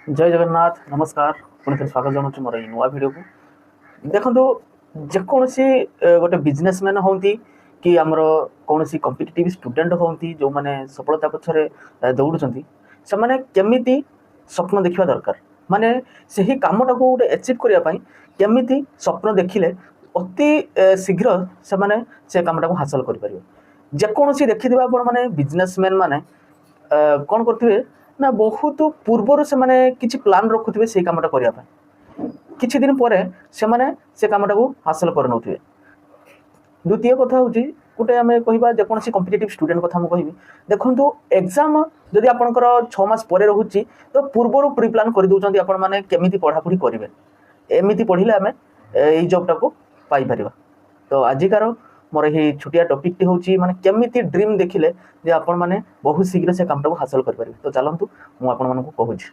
ଜୟ ଜଗନ୍ନାଥ, ନମସ୍କାର। ପୁଣି ଥରେ ସ୍ୱାଗତ ଜଣାଉଛି ମୋର ଏଇ ନୂଆ ଭିଡ଼ିଓକୁ। ଦେଖନ୍ତୁ, ଯେକୌଣସି ଗୋଟେ ବିଜନେସମ୍ୟାନ୍ ହୁଅନ୍ତି କି ଆମର କୌଣସି କମ୍ପିଟିଟିଭ୍ ଷ୍ଟୁଡେଣ୍ଟ ହୁଅନ୍ତି, ଯେଉଁମାନେ ସଫଳତା ପଛରେ ଦୌଡ଼ୁଛନ୍ତି, ସେମାନେ କେମିତି ସ୍ୱପ୍ନ ଦେଖିବା ଦରକାର, ମାନେ ସେହି କାମଟାକୁ ଗୋଟେ ଆଚିଭ୍ କରିବା ପାଇଁ କେମିତି ସ୍ୱପ୍ନ ଦେଖିଲେ ଅତି ଶୀଘ୍ର ସେମାନେ ସେ କାମଟାକୁ ହାସଲ କରିପାରିବେ। ଯେକୌଣସି ଦେଖିଥିବେ ଆପଣମାନେ, ବିଜନେସମ୍ୟାନ୍ ମାନେ କ'ଣ କରୁଥିବେ ନା ବହୁତ ପୂର୍ବରୁ ସେମାନେ କିଛି ପ୍ଲାନ୍ ରଖୁଥିବେ ସେଇ କାମଟା କରିବା ପାଇଁ। କିଛି ଦିନ ପରେ ସେମାନେ ସେ କାମଟାକୁ ହାସଲ କରିନେଉଥିବେ। ଦ୍ୱିତୀୟ କଥା ହେଉଛି ଗୋଟେ ଆମେ କହିବା, ଯେକୌଣସି କମ୍ପିଟେଟିଭ୍ ଷ୍ଟୁଡେଣ୍ଟ କଥା ମୁଁ କହିବି। ଦେଖନ୍ତୁ, ଏକ୍ଜାମ୍ ଯଦି ଆପଣଙ୍କର 6 ମାସ ପରେ ରହୁଛି, ତ ପୂର୍ବରୁ ପ୍ରି ପ୍ଲାନ୍ କରିଦେଉଛନ୍ତି ଆପଣମାନେ କେମିତି ପଢ଼ାପଢ଼ି କରିବେ, ଏମିତି ପଢ଼ିଲେ ଆମେ ଏଇ ଜବ୍ଟାକୁ ପାଇପାରିବା। ତ ଆଜିକାର ମୋର ଏହି ଛୋଟିଆ ଟପିକ୍ଟି ହେଉଛି, ମାନେ କେମିତି ଡ୍ରିମ୍ ଦେଖିଲେ ଯେ ଆପଣମାନେ ବହୁତ ଶୀଘ୍ର ସେ କାମଟାକୁ ହାସଲ କରିପାରିବେ। ତ ଚାଲନ୍ତୁ, ମୁଁ ଆପଣମାନଙ୍କୁ କହୁଛି।